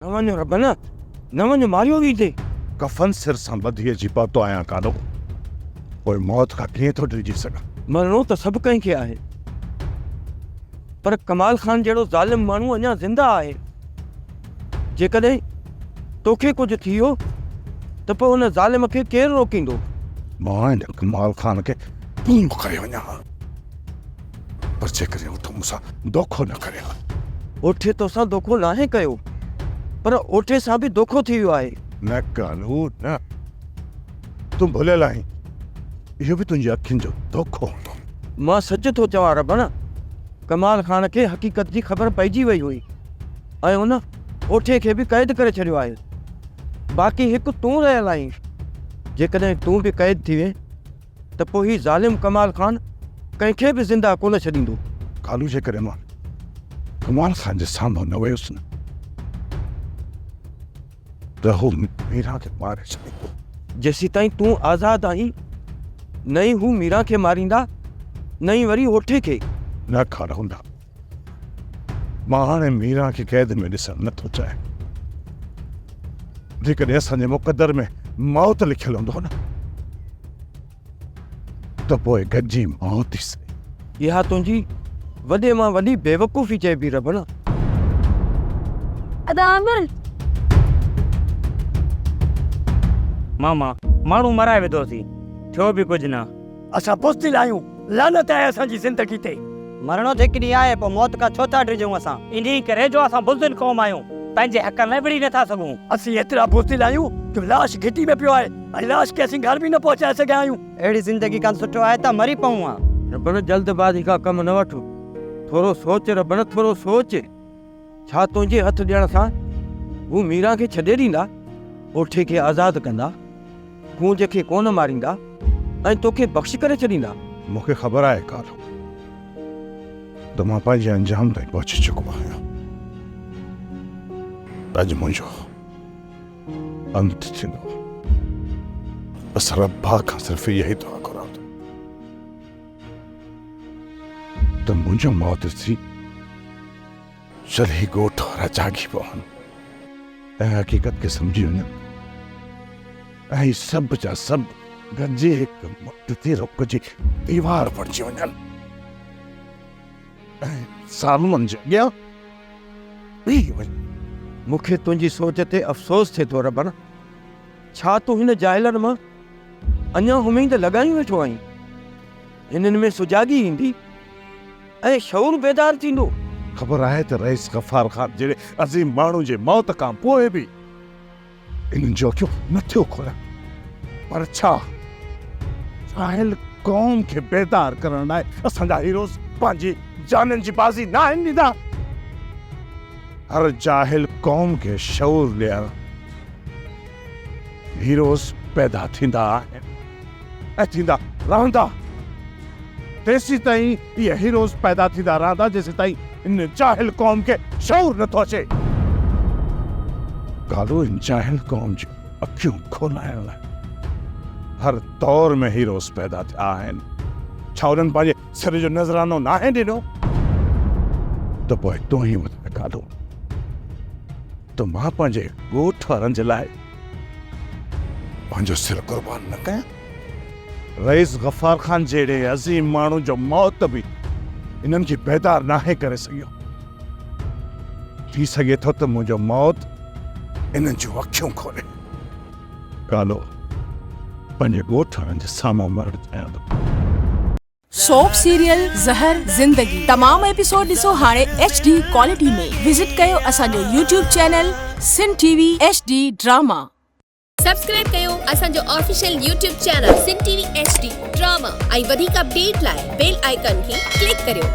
نه وڃ رب نه، نه وڃ ماريو ويندين. ڪفن سر سان ٻڌي اچي پهتو آهيان ڪالو، پوء موت کان ڪيئن ٿو ڊڄي سگهان. مرڻو ته سڀ ڪنهن کي آهي، پر ڪمال خان جهڙو ظالم ماڻهو اڃا زنده آهي. جيڪڏهن توکي ڪجهه ٿي ويو ته پوء ان ظالم کي ڪير روڪيندو؟ مان ان ڪمال خان کي پورو ڪري وڃان ها. پر جيڪڏهن اوٺو مون سان دوکو نه ڪري ها. اوٺي توسان دوکو ناهي ڪيو، پر اوٺي سان به دوکو ٿي ويو آهي. نه ڪالو نه، تون ڀليل آهين، اهو به تنهنجي اکين جو دوکو هوندو. مان سچ ٿو چوان ربڻ، ڪمال خان کي حقيقت جي خبر پئجي وئي هئي ۽ ان اوٺي کي به قيد ڪري ڇڏيو آهي. باقي هڪ تون رهيل آهين، جيڪڏهن تون به قيد ٿي وئين ته پوء هي ظالم ڪمال خان ڪنهن کي به زنده ڪونه ڇڏيندو. ڪالو جيڪڏهن مان ڪمال خان جي سامهون نه ويس نه ته هو ميران کي ماري ڇڏيندو. جيسيتائين تون آزاد آهين نه ئي هو ميران کي ماريندا نه ئي وري هوٺي کي. نه ڪالو نه. مان هاڻي ميران کي قيد ۾ ڏسڻ نه ٿو چاهيان. جيڪڏهن اسان جي مقدر ۾ موت لکيل هوندو نه ته پوء گڏجي موت ئي سهي. اها تنهنجي وڏي مان وڏي بيوقوفي چئبي ربڻ. ادا عامر! ماما، ماڻهو مرائي وڌوسين، ٿيو به ڪجهه نه. اسان بزدل آهيون، لعنت آهي اسان جي زندگي تي. مرڻو ته هڪ ڏينهن آهي، پوء موت کان ڇو ٿا ڊڄون اسان؟ انهيء ڪري جو اسان بزدل قوم آهيون، پنهنجي حقن لاء وڙهي نٿا سگهون. اسين ايترا بزدل آهيون جو لاش گهٽي ۾ پيو آهي ۽ لاش کي اسين گهر به نه پهچائي سگهيا آهيون. اهڙي زندگي کان سٺو آهي ته مري پئون ها. ربڻ جلد بازي کان ڪم نه وٺ، ٿورو سوچ ربڻ ٿورو سوچ. ڇا تنهنجي هٿ ڏيڻ سان هو ميران کي ڇڏي ڏيندا، اوٺي کي آزاد ڪندا، ڪونج کي ڪونه ماريندا ۽ توکي بخش ڪري ڇڏيندا؟ مون کي خبر آهي ڪالو ته مان پنهنجي انجام تائين پهچي چڪو آهيان. اڄ منهنجو انت ٿيندو. بس رب کان صرف اها ئي دعا گهران ٿو ته منهنجو موت ڏسي شل هي ڳوٺ وارا جاڳي پون ۽ حقيقت کي سمجهي وڃن ۽ هي سڀ جا سڀ گڏجي هڪ مٺ ٿي رڪ جي ديوار بڻجي وڃن ۽ ظالمن جي اڳيان بيهي وڃن. مون کي تنهنجي سوچ تي افسوس ٿئي ٿو ربڻ. ڇا تون هن جاهلن مان اڃا اميد لڳايون ويٺو آهين؟ هنن ۾ سجاڳي ايندي ۽ شعور بيدار ٿيندو. خبر آهي ته رئيس غفار خان جهڙي عظيم ماڻهو جي موت کان پوء به انهن جون اکيون نه ٿيو کولن پر ڇا جاهل قوم کي بيدار ڪرڻ لاء اسان جا هيروز پنهنجي جانين جي بازي ناهن ڏيندا؟ هر جاهل قوم کي شعور ڏيڻ هيروز پيدا ٿيندا آهن ۽ ٿيندا رهندا. تيسيتائين اهي هيروز پيدا ٿيندا رهندا جيسيتائين ان جاهل قوم کي شعور نه ٿو اچي. ڪالو ان جاهل قوم جون اکيون کولائڻ لاء هر دور ۾ هيروز پيدا ٿيا آهن. ڇا انهن پنهنجي سر جو نذرانو ناهي ڏنو؟ ته پوء تون ئي ٻڌاء ڪالو ته مان پنهنجي ڳوٺ وارن جي لاء پنهنجو سر قربان نه ڪيان؟ رئيس غفار خان جهڙي عظيم ماڻهو جو موت به انهن کي بيدار ناهي ڪري سگهيو. ٿي سگهي ٿو ته منهنجو موت انهن جون اکيون کولي. ڪالو پنهنجي ڳوٺ وارن جي سامهون مرڻ چاهيان ٿو. سوپ سيريل زهر زندگي تمام ايپيسوڊ ڏسو هاڻي ايڇ ڊي ڪوالٽي ۾ وزٽ ڪيو اسان جو YouTube channel Sindh T V H D drama. Subscribe ڪيو اسان جو official YouTube channel Sindh T V H D drama ۽ وڌيڪ اپڊيٽ لاء بيل آئيڪان کي ڪلڪ ڪريو.